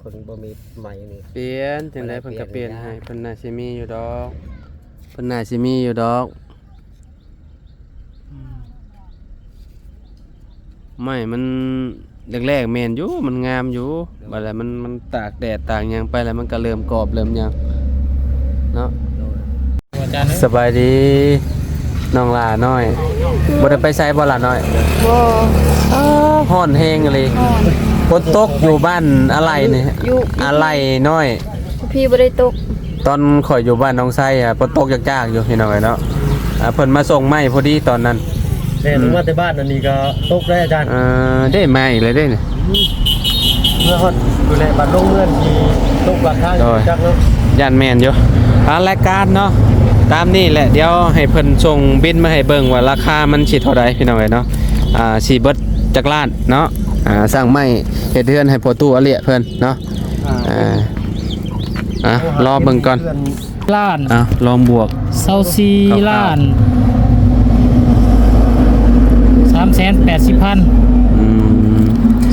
ຄົນບໍ່ມີໄມ້ນີ້ ປ່ຽນ ຈັ່ງໃດເພິ່ນກໍປ່ຽນໃຫ້ ເພິ່ນໜ້າຊິມີຢູ່ດອກ ເພິ່ນໜ້າຊິມີຢູ່ດອກ ອືມ ໄມ້ມັນ ແລກໆແມ່ນຢູ່ ມັນງາມຢູ່ ໂດຍ ບາດລະມັນ ມັນຕາກແດດຕາກຫຍັງໄປແລ້ວ ມັນກໍເລີ່ມກອບເລີ່ມຫຍັງເນາະ ໂດຍ ອາຈານເອີຍ ສະບາຍດີ ນ້ອງຫຼ້ານ້ອຍ ບໍ່ໄດ້ໄປໃສບໍ່ຫຼ້ານ້ອຍ? ບໍ່ ອ້າວ ຮ້ອນແຮງອີ່ຫຼີ ຮ້ອນ ຝົນຕົກຢູ່ບ້ານອາໄລນີ້ ຢູ່ ອາໄລນ້ອຍ ພີ່ບໍ່ໄດ້ຕົກ ຕອນຂ້ອຍຢູ່ບ້ານໜອງໄຊອະ ຝົນຕົກຈາກໆຢູ່ ພີ່ນ້ອງເອີຍເນາະ ອ່າ ເພິ່ນມາສົ່ງໄມ້ພໍດີຕອນນັ້ນ ແລ່ນລົງມາແຕ່ບ້ານອັນນີ້ກໍຕົກໄດ້ອາຈານ ເອີ ເດ້ ມາອີກແລ້ວເດ້ນີ້ ເມື່ອຮອດຢູ່ແຫຼະ ບັດລົງເຮືອນຊິຕົກຫຼັງຄາ ໂດຍ ຈັກເນາະ ຢ້ານແມ່ນຢູ່ ອ່າ ລາຍການເນາະ ຕາມນີ້ແຫຼະ ດຽວໃຫ້ເພິ່ນສົ່ງບິນມາໃຫ້ເບິ່ງວ່າລາຄາມັນຊິເທົ່າໃດ ພີ່ນ້ອງເອີຍເນາະ ອ່າ ຊິເບິດຈັກລ້ານເນາະ ອ່າ ສ້າງໄມ້ເຮັດເຮືອນໃຫ້ພໍ່ຕູ້ອາເລຍເພິ່ນເນາະ ອ່າ ອ່າ ອ່ະ ລໍເບິ່ງກ່ອນ ລ້ານ ອ່ະ ລອງບວກ ຊາວສີ່ລ້ານ ສາມແສນແປດສິບພັນ ອືມ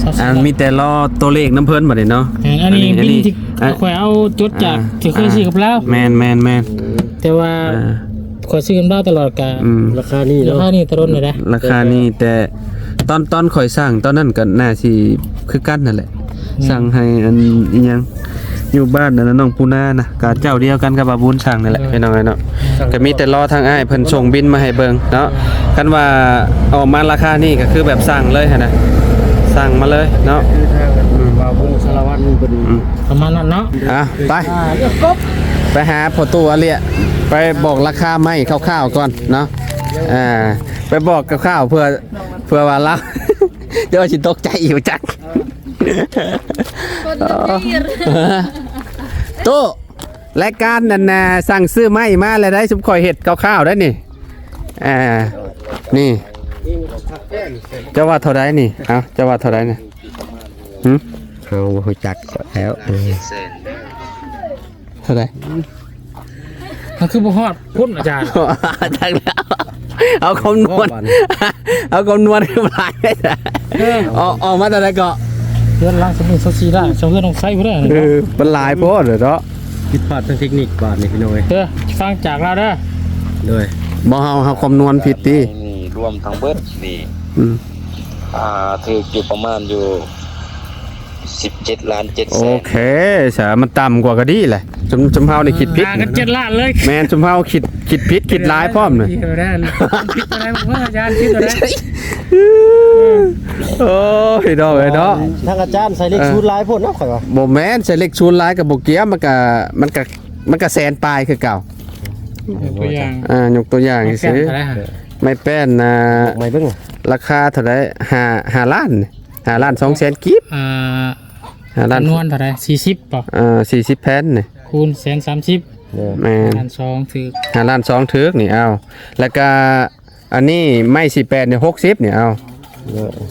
ຊາວສີ່ ອ່າ ລ້ານ ມີແຕ່ລໍຕົວເລກນຳເພິ່ນບັດນີ້ເນາະ ແມ່ນ ອັນນີ້ ອັນນີ້ ບິນທີ່ ອ່ະ ຂ້ອຍເອົາຈົດຈາກ ອ່າ ທີ່ເຄີຍຊື້ກັບລາວ ແມ່ນໆໆ ແຕ່ວ່າ ອ່າ ຂ້ອຍຊື້ກັບລາວຕະຫຼອດກະ ອືມ ລາຄານີ້ເນາະ ລາຄານີ້ຕະດົນເລີຍນະ ລາຄານີ້ແຕ່ ຕອນ ຕອນຂ້ອຍສັ່ງຕອນນັ້ນກໍໜ້າຊິຄືກັນນັ້ນແຫຼະ ແມ່ນ ສັ່ງໃຫ້ອັນອີ່ຫຍັງ ຢູ່ບ້ານອັນນັ້ນ ນ້ອງປູນານະ ກະເຈົ້າດຽວກັນກັບວ່າບຸນສັ່ງນັ້ນແຫຼະ ໂດຍ ພີ່ນ້ອງເອີຍເນາະ ກະມີແຕ່ລໍທາງອ້າຍເພິ່ນສົ່ງບິນມາໃຫ້ເບິ່ງເນາະ ຄັນວ່າອອກມາລາຄານີ້ກໍຄືແບບສັ່ງເລີຍຫັ້ນນະ ສັ່ງມາເລີຍເນາະ ຄືທາງ ອືມ ບ່າວບຸນສາລະວັນເພິ່ນ ອືມ ປະມານນັ້ນເນາະ ອ່ະ ໄປ ອ່າ ໄປຫາພໍ່ຕູ້ອາເລຍ ໄປບອກລາຄາໄມ້ຄ່າວໆກ່ອນເນາະ ອ່າ ໄປບອກຄ່າວໆ ເພື່ອ ເພື່ອວ່າລາວ ດຽວຊິຕົກໃຈອີກຈັກ ຕູ້ ລາຍການນັ້ນນະ ສັ່ງຊື້ໄມ້ມາແລ້ວໄດ໋ ຊຸມຂ້ອຍເຮັດຄ່າວໆໄດ໋ນີ້ ອ່າ ນີ້ ເຈົ້າວ່າເທົ່າໃດນີ້? ເອົ້າ ເຈົ້າວ່າເທົ່າໃດນີ້? ຫຶ? ເຮົາບໍ່ຮູ້ຈັກກໍແລ້ວ ເອີ ເທົ່າໃດ? ມັນຄືບໍ່ຮອດພຸ້ນອາຈານ ຈັກແລ້ວ ເອົາຄຳນວນ ເອົາຄຳນວນຄືຫຼາຍ ເອີ ອອກ ອອກມາເທົ່າໃດເກາະ? ເຮືອນຫຼັງສະເໝີຊາວສີ່ລ້ານ ຊາວເຮືອນຂອງໄຊພຸ້ນເດີ ເອີ ມັນຫຼາຍໂພດເນາະ ຜິດພາດທາງເທັກນິກບາດນີ້ພີ່ນ້ອງເອີຍ ເອີ ຟັງຈາກລາວເດີ ໂດຍ ບໍ່ ເຮົາ ເຮົາຄຳນວນຜິດຕິ ນີ້ລວມທັງເບິດນີ້ ອືມ ອ່າ ຖືກຢູ່ປະມານຢູ່ ສິບເຈັດລ້ານເຈັດແສນ. ໂອເຄ ສາ ມັນຕ່ຳກວ່າກໍດີແຫຼະ. ຊຸມ ຊຸມເຮົານີ້ຄິດຜິດ ຫາກັນເຈັດລ້ານເລີຍ. ແມ່ນ ຊຸມເຮົາຄິດ ຄິດຜິດ ຄິດຫຼາຍພ້ອມນີ້. ຜິດໄປແລ້ວ ຜິດໄປແລ້ວ ເອີ ອາຈານ ຜິດໄປແລ້ວ. ໂອ້ຍ ພີ່ນ້ອງເອີຍເນາະ ທາງອາຈານໃສ່ເລກ ເອີ ສູນຫຼາຍໂພດເນາະ ຂ້ອຍວ່າ. ບໍ່ແມ່ນ ໃສ່ເລກສູນຫຼາຍກໍບໍ່ກ່ຽວ ມັນກໍ ມັນກໍ ມັນກໍແສນປາຍຄືເກົ່າ. ຍົກຕົວຢ່າງ ອ່າ ຍົກຕົວຢ່າງຊື່ໆ ໄມ້ແປ້ນເທົ່າໃດຫະ? ໄມ້ແປ້ນນະ ໄມ້ເບິ່ງ ລາຄາເທົ່າໃດ? ຫ້າ ຫ້າລ້ານ ຫ້າລ້ານສອງແສນກີບ. ອ່າ ຫ້າລ້ານ ຈຳນວນເທົ່າໃດ? ສີ່ສິບບໍ່? ເອີ ສີ່ສິບແຜ່ນນີ້ ຄູນແສນສາມສິບ. ແມ່ນ ຫ້າລ້ານສອງຖືກ ຫ້າລ້ານສອງຖືກນີ້. ເອົາ ແລ້ວກະອັນນີ້ໄມ້ສີ່ແປດນີ້ ຫົກສິບນີ້. ເອົາ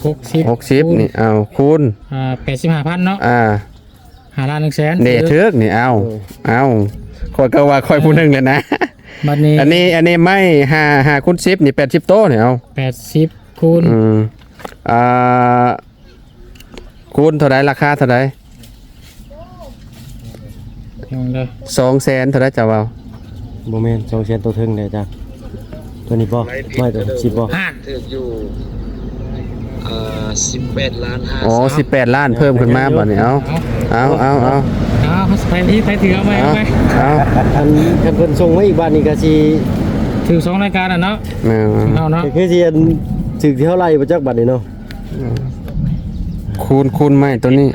ຫົກສິບ ຫົກສິບນີ້ ເອົາ ຄູນ ອ່າ ແປດສິບຫ້າພັນເນາະ. ອ່າ ຫ້າລ້ານໜຶ່ງແສນ ເດ້ ຖືກນີ້. ເອົາ ເອີ ເອົາ ຂ້ອຍກໍວ່າຂ້ອຍຜູ້ໜຶ່ງແຫຼະນະ. ບັດນີ້ ອັນນີ້ ອັນນີ້ໄມ້ຫ້າ ຫ້າຄູນສິບນີ້ ແປດສິບໂຕນີ້. ເອົາ ແປດສິບຄູນ ອືມ ອ່າ ຄູນເທົ່າໃດ? ລາຄາເທົ່າໃດ? ລອງເດີ ສອງແສນເທົ່າໃດ ເຈົ້າເວົ້າ? ບໍ່ແມ່ນ ສອງແສນໂຕເທິງເດ້ອາຈານ. ຕົວນີ້ບໍ່? ໄມ້ຕົວສິບບໍ່? ຫ້າ ຖືກຢູ່ ເອີ ສິບແປດລ້ານຫ້າ. ອໍ ສິບແປດລ້ານ ເພີ່ມຂຶ້ນມາບັດນີ້. ເອົາ ເອົາ ເອົາ ເອົາ ເອົາ ໃຜທີ່ ໃຜຖືເອົາໄປ ເອົາໄປ ເອົາ ຄັນ ຄັນເພິ່ນສົ່ງມາອີກບັດນີ້ກໍຊິຖືກສອງລາຍການນະເນາະ. ແມ່ນ ເອົາເນາະ ກໍຄືຊິອັນຖືກທີ່ເທົ່າໃດບໍ່ຈັກບັດນີ້ເນາະ. ອືມ ຄູນ ຄູນໄມ້ໂຕນີ້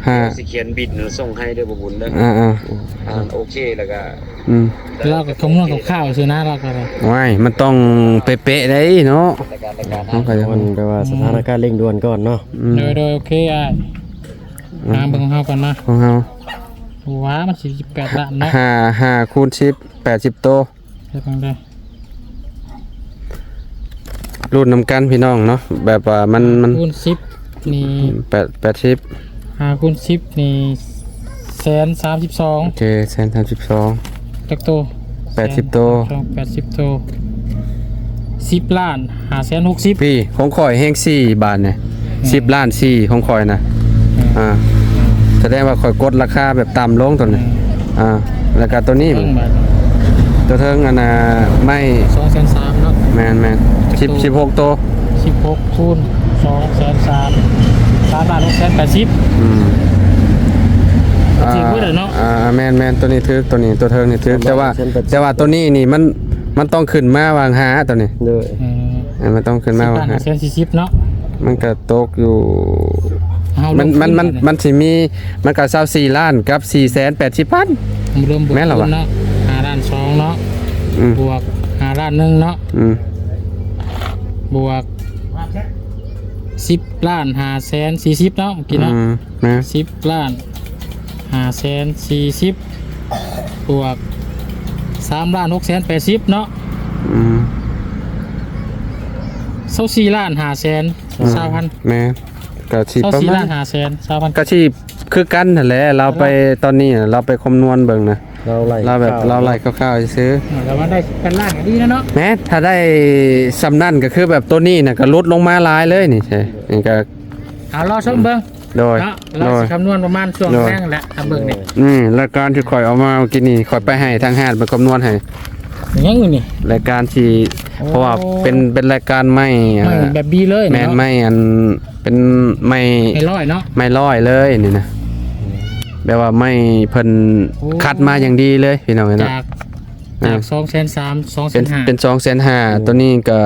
ຫ້າ ຊິຂຽນບິນສົ່ງໃຫ້ເດີ ບໍ່ບຸນເດີ. ອ່າໆ ອ່ານໂອເຄ ແລ້ວກໍ ອືມ ລາວກໍຄຳນວນຄ່າວໆ ຊື່ນະ ລາວກໍໄດ້. ໂອ້ຍ ມັນຕ້ອງເປະໆ ໄດ໋ເນາະ. ລາຍການ ລາຍການ ເຮົາກໍຍັງ ມັນແປວ່າສະຖານະການເລັ່ງດ່ວນກ່ອນເນາະ. ອືມ ໂດຍ ໂດຍ ໂອເຄ ອ້າຍ ອືມ ຫາເບິ່ງຂອງເຮົາກ່ອນມາ ຂອງເຮົາ ວ້າ ມັນສີ່ສິບແປດລ້ານເນາະ. ຫ້າ ຫ້າຄູນສິບ ແປດສິບໂຕ. ເຮັດຈັ່ງໃດ? ລຸ້ນນຳກັນພີ່ນ້ອງເນາະ ແບບວ່າມັນ ມັນ ຄູນສິບນີ້ ແປດ ແປດສິບ ຫ້າຄູນສິບນີ້ ແສນສາມສິບສອງ. ໂອເຄ ແສນສາມສິບສອງ ຈັກໂຕ? ແປດສິບໂຕ ແປດສິບໂຕ ສິບລ້ານຫ້າແສນຫົກສິບ. ພີ່ ຂອງຂ້ອຍແຮງສີ່ບາດນີ້ ອືມ ສິບລ້ານສີ່ຂອງຂ້ອຍນະ. ອືມ ອ່າ ສະແດງວ່າຂ້ອຍກົດລາຄາແບບຕ່ຳລົງຕົວນີ້. ອືມ ອ່າ ແລ້ວກໍຕົວນີ້ ເບິ່ງບາດ ຕົວເທິງອັນນ່າ ໄມ້ສອງແສນສາມເນາະ. ແມ່ນໆ ສິບ ສິບຫົກໂຕ ສິບຫົກຄູນສອງແສນສາມ ສາມລ້ານຫົກແສນແປດສິບ. ອືມ ຖືກເບິດເນາະ. ອ່າ ແມ່ນໆ ຕົວນີ້ຖືກ ຕົວນີ້ ຕົວເທິງນີ້ຖືກ ແຕ່ວ່າ ແຕ່ວ່າຕົວນີ້ນີ້ມັນ ມັນຕ້ອງຂຶ້ນມາຫວ່າງຫາຕົວນີ້. ໂດຍ ອືມ ອ່າ ມັນຕ້ອງຂຶ້ນມາຫວ່າງຫາ ສິບລ້ານຫ້າແສນສີ່ສິບເນາະ. ມັນກໍຕົກຢູ່ ມັນ ມັນ ມັນ ມັນຊິມີ ມັນກໍຊາວສີ່ລ້ານກັບສີ່ແສນແປດສິບພັນ. ລວມບວກ ແມ່ນລະວະ ເນາະ ຫ້າລ້ານສອງເນາະ. ອືມ ບວກຫ້າລ້ານໜຶ່ງເນາະ. ອືມ ບວກສິບລ້ານຫ້າແສນສີ່ສິບເນາະ ເມື່ອກີ້ເນາະ. ອືມ ແມ່ນ ສິບລ້ານຫ້າແສນສີ່ສິບ ບວກສາມລ້ານຫົກແສນແປດສິບເນາະ. ອືມ ຊາວສີ່ລ້ານຫ້າແສນຊາວພັນ. ແມ່ນ ກໍຊິປະມານ ຊາວສີ່ລ້ານຫ້າແສນຊາວພັນ ກໍຊິຄືກັນຫັ້ນແຫຼະ. ລາວໄປຕອນນີ້ ລາວໄປຄຳນວນເບິ່ງນະ ລາວໄລ່ ລາວແບບ ລາວໄລ່ຄ່າວໆ ຊື່ໆ. ເອີ ແຕ່ວ່າໄດ້ເປັນລ້ານກໍດີແລ້ວເນາະ. ແມ່ນ ຖ້າໄດ້ສ່ຳນັ້ນກໍຄືແບບໂຕນີ້ນະ ກໍຫຼຸດລົງມາຫຼາຍເລີຍນີ້. ນີ້ກໍ ເອົາ ລໍຊົມເບິ່ງ ໂດຍ ເນາະ ລາວຊິຄຳນວນປະມານຊ່ວງແລງແຫຼະ ຖ້າເບິ່ງນີ້. ນີ້ລາຍການທີ່ຂ້ອຍເອົາມາເມື່ອກີ້ນີ້ ຂ້ອຍໄປໃຫ້ທາງຮ້ານເພິ່ນຄຳນວນໃຫ້. ຫຍັງນີ້? ລາຍການທີ່ ໂອ້ ເພາະວ່າເປັນ ເປັນລາຍການໄມ້ ໄມ້ແບບບີເລີຍ ແມ່ນ ເນາະ ໄມ້ອັນ ເປັນໄມ້ ໄມ້ຮ້ອຍເນາະ ໄມ້ຮ້ອຍເລີຍນີ້ນະ. ແບບວ່າໄມ້ເພິ່ນ ໂອ້ ຄັດມາຢ່າງດີເລີຍ ພີ່ນ້ອງເອີຍເນາະ. ຈາກ ອ່າ ຈາກສອງແສນສາມ ເປັນ ສອງແສນຫ້າ ເປັນສອງແສນຫ້າ. ໂອ້ ຕົວນີ້ກໍ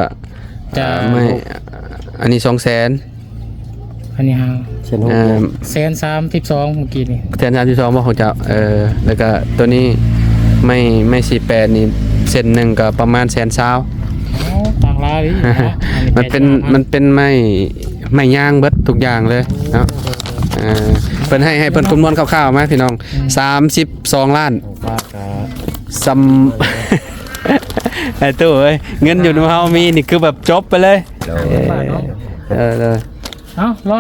ຈາກ ອ່າ ໄມ້ ອັນນີ້ສອງແສນ ອັນນີ້ຫ້າ ແສນຫົກ ອ່າ ແສນສາມສິບສອງ ເມື່ອກີ້ນີ້ ແສນສາມສິບສອງບໍ່ຂອງເຈົ້າ? ເອີ ແລ້ວກໍຕົວນີ້ໄມ້ ໄມ້ສີ່ແປດນີ້ ເສັ້ນໜຶ່ງກໍປະມານແສນຊາວ. ໂອ້ ຕ່າງຫຼາຍເລີຍເນາະ. ອັນນີ້ ມັນເປັນ ແປດສິບຫ້າພັນ ມັນເປັນໄມ້ ໄມ້ຍາງເບິດທຸກຢ່າງເລີຍເນາະ. ໂອ້ ເອີ ເພິ່ນໃຫ້ ໃຫ້ເພິ່ນຄຳນວນຄ່າວໆມາ ພີ່ນ້ອງ ອືມ ສາມສິບສອງລ້ານ. ສ່ຳ ໄອ້ຕູ້ເອີຍ ເງິນຢູ່ນຳເຮົາມີນີ້ຄືແບບຈົບໄປເລີຍ. ໂດຍ ເອີ ໂດຍ ເອົາ ລໍ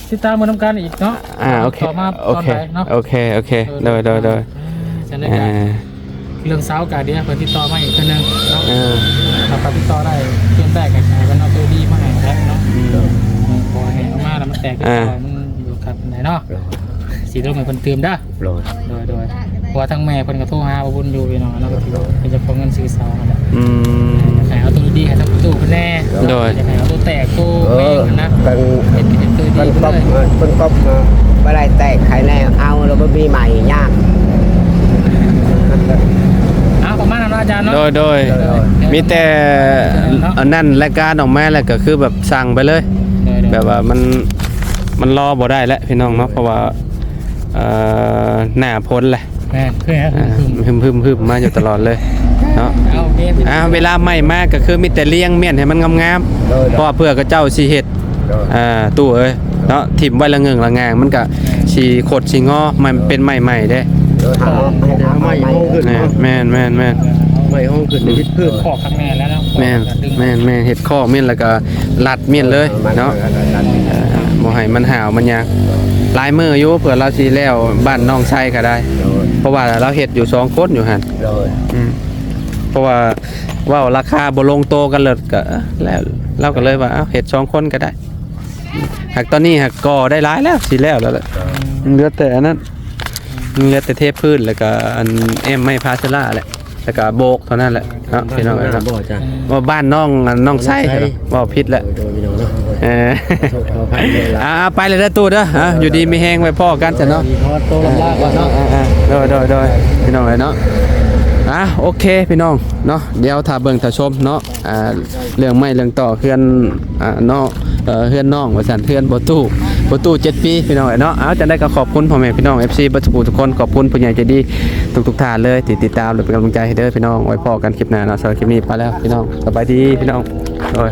ຕິດຕາມເບິ່ງນຳກັນອີກເນາະ. ອ່າ ໂອເຄ ຕໍ່ມາ ໂອເຄ ຕອນໃດເນາະ. ໂອເຄ ໂອເຄ ໂດຍ ໂດຍ ໂດຍ ໂດຍ ອ່າ ເລື່ອງເສົາກະດຽວເພິ່ນຕິດຕໍ່ມາອີກເທື່ອໜຶ່ງເນາະ. ເອີ ຖ້າເພິ່ນຕິດຕໍ່ໄດ້ ເດືອນແລກກໍໃຫ້ເພິ່ນເອົາໂຕດີມາໃຫ້ແຫຼະເນາະ. ອືມ ເອີ ບໍ່ໃຫ້ເອົາມາແລ້ວມັນແຕກ ອ່າ ມັນບໍ່ຄັກປານໃດເນາະ. ໂດຍ ຊິລົງໃຫ້ເພິ່ນຕື່ມເດີ້. ໂດຍ ໂດຍ ໂດຍ ເພາະວ່າທາງແມ່ເພິ່ນກໍໂທຫາບໍ່ບຸນຢູ່ ພີ່ນ້ອງເນາະ ກໍຖືວ່າເປັນເຈົ້າຂອງເງິນຊື້ເສົາຫັ້ນແຫຼະ. ອືມ ໃຫ້ເອົາຕົວດີໆ ໃຫ້ທັງເພິ່ນ ແນ່ ໂດຍ ຢາກໃຫ້ເອົາໂຕແຕກໂຕ ເອີ ແມ່ນນະ ເພິ່ນ ເຮັດກິນເຮັດຄືດີ ເພິ່ນກົບ ເອີ ເພິ່ນກົບ ເອີ ບໍ່ໄດ້ແຕກໄຂແນ່ ເອົາແລ້ວບໍ່ມີໃໝ່ຍາກ ເອົາປະມານນັ້ນເນາະອາຈານເນາະ ໂດຍ ໂດຍ ໂດຍ ໂດຍ ມີແຕ່ ເນາະ ອັນນັ້ນ ລາຍການອອກມາແລ້ວກໍຄືແບບສັ່ງໄປເລີຍ ໂດຍ ໂດຍ ແບບວ່າມັນ ມັນລໍບໍ່ໄດ້ແລ້ວພີ່ນ້ອງເນາະ ເພາະວ່າ ເອີ ໜ້າຝົນແຫຼະ ແມ່ນ ຄື ອ່າ ຫຶມໆ ຫຶມໆ ມາຢູ່ຕະຫຼອດເລີຍເນາະ ເອົາ ເວລາໃໝ່ມາກໍຄືມີແຕ່ລຽງມ້ຽນໃຫ້ມັນງາມໆ ໂດຍ ເພາະວ່າເພື່ອເຂົາເຈົ້າຊິເຮັດ ໂດຍ ອ່າ ຕູ້ເອີຍເນາະ ຖິ້ມໄວ້ລະເງິງລະງາງ ມັນກະ ແມ່ນ ຊິຂົດຊິງໍ ມັນເປັນໄມ້ໃໝ່ເດ້ ໂດຍ ຫາ ໄມ້ໃໝ່ ໂດຍ ໂດຍ ໂດຍ ແມ່ນໆໆ ໄມ້ຫ້ອງຂຶ້ນ ອືມ ເຮັດພື້ນ ຄອກຂ້າງໃນແລ້ວເນາະ ແມ່ນ ແມ່ນໆ ເຮັດຄອກມ້ຽນ ແລ້ວກະລັດມ້ຽນເລີຍເນາະ ເອີ ບໍ່ໃຫ້ມັນຫ້າວມັນຫຍັງ ຫຼາຍມື້ຢູ່ ເພື່ອລາວຊິແລ້ວບ້ານໜອງໄຊກໍໄດ້ ໂດຍ ເພາະວ່າລາວເຮັດຢູ່ສອງຄົນຢູ່ຫັ້ນ ໂດຍ ອືມ ເພາະວ່າເວົ້າລາຄາບໍ່ລົງໂຕກັນເລີຍ ກໍແລ້ວ ລາວກໍເລີຍວ່າ ເອົາ ເຮັດສອງຄົນກໍໄດ້ ຫາກຕອນນີ້ຫາກກໍ່ໄດ້ຫຼາຍແລ້ວ ຊິແລ້ວແລ້ວແຫຼະ ເຫຼືອແຕ່ອັນນັ້ນ ເຫຼືອແຕ່ເທພື້ນ ແລ້ວກໍອັນແອ້ມໄມ້ພາເຊລາແຫຼະ ແລ້ວກໍໂບກເທົ່ານັ້ນແຫຼະເນາະ ພີ່ນ້ອງເອີຍເນາະ ບໍ່ອາຈານ ວ່າບ້ານນ້ອງ ນ້ອງໄຊ ນ້ອງໄຊ ເວົ້າຜິດແຫຼະ ໂດຍ ໂດຍ ພີ່ນ້ອງເນາະ ເອີ ຂໍອະໄພເລີຍລະ ອ່າ ໄປເລີຍເດີຕູ້ເດີ ອ່າ ຢູ່ດີມີແຮງ ໄວ້ພໍ້ກັນຊະເນາະ ຂໍໂຕລຳລາກ່ອນເນາະ ອ່າ ໂດຍ ໂດຍ ໂດຍ ພີ່ນ້ອງເອີຍເນາະ ອ່າ ໂອເຄ ພີ່ນ້ອງເນາະ ດຽວຖ້າເບິ່ງຖ້າຊົມເນາະ ອ່າ ເລື່ອງໄມ້ເລື່ອງຕໍເຮືອນ ອ່າ ເນາະ ເອີ ເຮືອນນ້ອງວ່າຊັ້ນ ເຮືອນບໍ່ຕູ້ ບໍ່ຕູ້ເຈັດປີ ພີ່ນ້ອງເອີຍເນາະ ເອົາ ຈັ່ງໃດກໍຂອບຄຸນພໍ່ແມ່ພີ່ນ້ອງ ເອັຟຊີ ເບິດສູ່ທຸກຄົນ ຂອບຄຸນຜູ້ໃຫຍ່ໃຈດີທຸກໆທ່ານເລີຍ ທີ່ຕິດຕາມ ແລະ ເປັນກຳລັງໃຈໃຫ້ເດີພີ່ນ້ອງ ໄວ້ພໍ້ກັນຄລິບໜ້າເນາະ ສຳລັບຄລິບນີ້ໄປແລ້ວພີ່ນ້ອງ ສະບາຍດີພີ່ນ້ອງ ໂດຍ.